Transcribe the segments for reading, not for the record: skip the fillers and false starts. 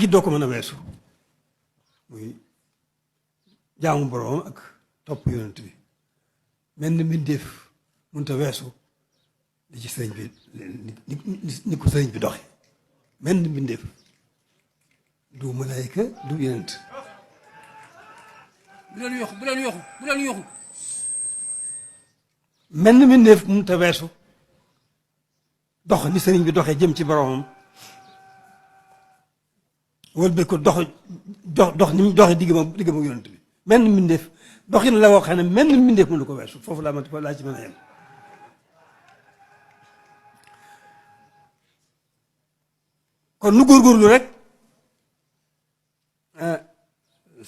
gi doo ko mën a weesu muy jaamu boroom ak topp yonent bi mel ni mbindeef mënut a weesu li ci sëriñ bi ni ko sëriñ bi doxe mel ni mbindeef du malaayka du yonent bu leen yoxu mel ni mbindeef mënut a weesu dox ni sëriñ bi doxee jëm ci boroomam wëlbati ko dox ni mu doxee diggam ak yonent bi mel ni mbindeef doxin la woo xam ne mel ni mbindeef mënu ko weesu foofu laa ci mën a yem kon nu góorgóorlu rek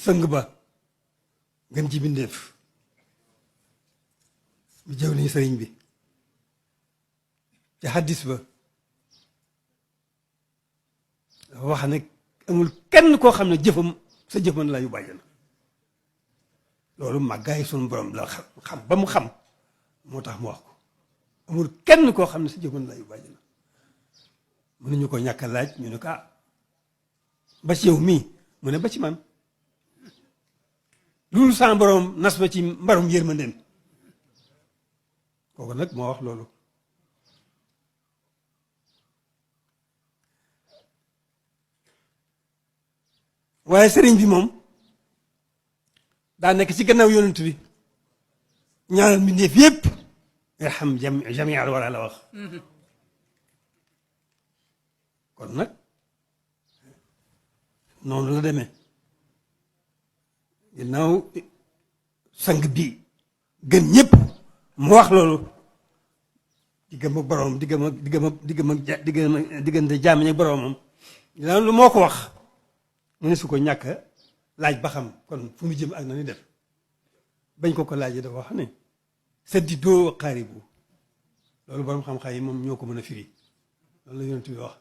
sëng ba gën ci mbindeef mu jëw liñu sëriñ bi ci xaddis ba dafa wax ne amul kenn koo xam ne jëfam sa jëf mën la yu bàyyi na loolu màggaay sunu borom la xam ba mu xam moo tax mu wax ko amul kenn koo xam ne sa jëf mën la yu bàyyi na mënuñu ko ñàkk a laaj ñu ne ko ba ci yow mii mu ne ba ci man loolu sama borom nas ba ci mbarum yërmandeem kooku nag moo wax loolu waaye sëriñ bi moom daa nekk ci gannaaw yonent bi ñaanal mbindeef yépp irham jamial wala la wax kon nag noonu la demee ginnaaw sang bi gën ñëpp mu wax loolu diggam ak boroomam diggante jaam ñi ak boroomam ginnaaw lu moo ko wax mu ne su ko ñàkk laaj ba xam kon fu mu jëm ak na ni def bañ ko laajee dafa wax ne seddi doo xaaribu loolu borom xam-xam yi moom ñoo ko mën a firi loolu la yonent bi wax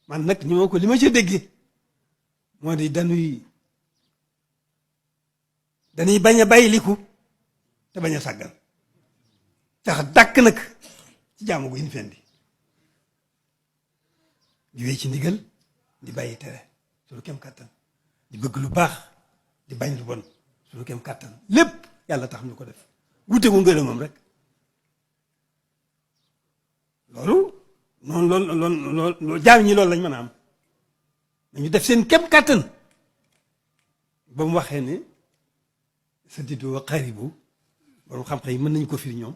man nag ñu ma ko li ma ci dégg moo di dañuy bañ a bàyyiliku te bañ a sàggal tax dàkk nag ci jaamu gu ñu fendi di wéy ci ndigal di bàyyi tere suñu kem kàttan di bëgg lu baax di bañ lu bon suñu kem kàttan lépp yàlla tax ñu ko def wute ko ngërëmam rek loolu noonu loolu jaam ñi loolu lañ mën a am dañu def seen kem kàttan ba mu waxee ne sa diddu wa xaribu borom xam-xam yi mën nañu ko firi ñoom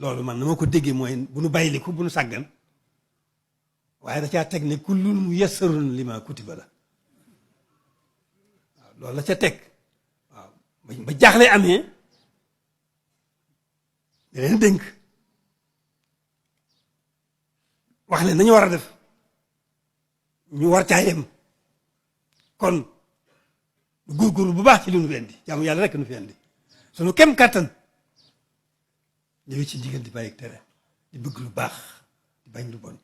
loolu man na ma ko déggee mooy bu nu bàyyiliku bu nu sàggan waaye da caa teg ne kullun mu yassarun lima kutiba la waaw loolu la ca teg waaw ba jaaxle amee da leen dénk wax leen nañu war a def ñu war caa yem kon góorgóorlu bu baax ci li nu fi indi jaamu yàlla rek nu fi indi sunu kem kàttan ñëwee ci ndigal di bàyyi tere di bëgg lu baax di bañ lu bon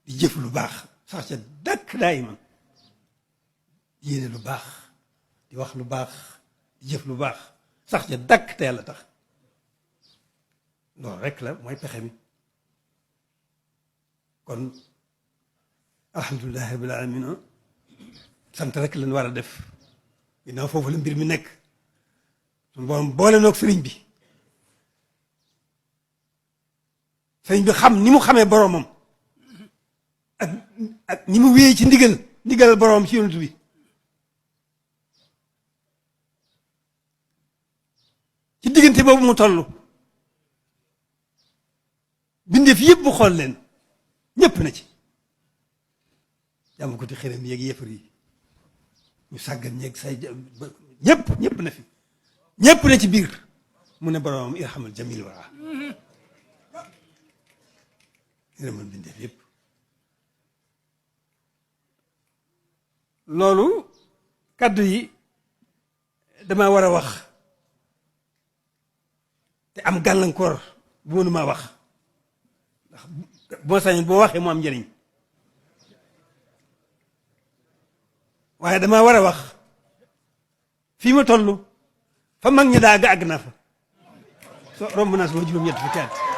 di jëf lu baax sax ca dàkk daay man di yéene lu baax di wax lu baax di jëf lu baax sax ca dàkk te yàlla tax loolu rek la mooy pexe mi kon alhamdulilahi rabbil alamin sant rek lañ war a def ginnaaw foofu la mbir mi nekk suñu borom boole noog sëriñ bi xam ni mu xamee boroomam ak ni mu wéyee ci ndigal boroom ci yonent bi ci diggante boobu mu toll bindeef yëpp bu xool leen ñëpp na ci jàmm ko ti xërëm yeeg yëfar yi ñu sàggan ñeeg say ñëpp na fi ñëpp na ci biir mu ne boroomam irhamal jamil wara yërëmal bindeef yëpp loolu kaddu yi dama war a wax te am gàllankoor bu mënuma wax ndax boo sañoon boo waxee mu am njëriñ waaye dama war a wax fii ma toll fa mag ñi daa àgg naa fa so romb naa sama juróom-ñett fukki at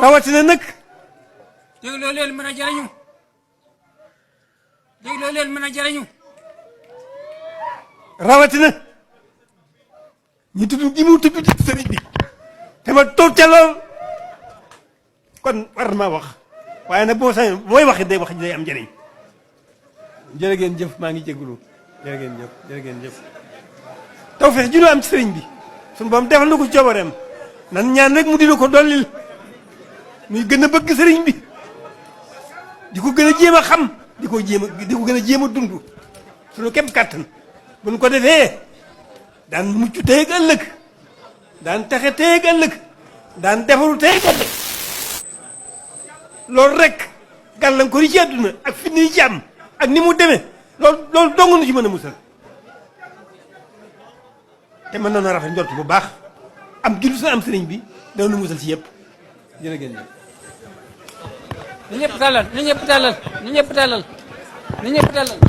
rawatina nag dégloo leen mën a jariñu dégloo leen mën a jariñu rawatina ñu tudd gi mu tudd sëriñ bi te ma toog ca lool kon war na maa wax waaye nag boo sañoon mooy wax day wax ji day am njëriñ jërë ngeen jëf maa ngi jégalu jërë ngeen jëf jërë ngeen jëf tawfeex ji ñu am ci sëriñ bi suñu boom defal na ko coobareem nan ñaan rek mu di ko dollil muy gën a bëgg sëriñ bi di ko gën a jéem a xam di ko gën a jéem a dund suñu kem kàttan buñ ko defee daan mucc tey ak ëllëg daan texe tey ak ëllëg daan defaru tey ak ëllëg loolu rek gàllankoor yi ci àdduna ak fi ni ci am ak ni mu demee loolu dong nu ci mën a musal te mën noonu rafet njort bu baax am gi lu sa am sëriñ bi dana nu musal ci yëpp jërë ngeen jëf. na ñëpp tàllal na ñëpp tàllal na ñëpp tàllal na ñëpp tàllal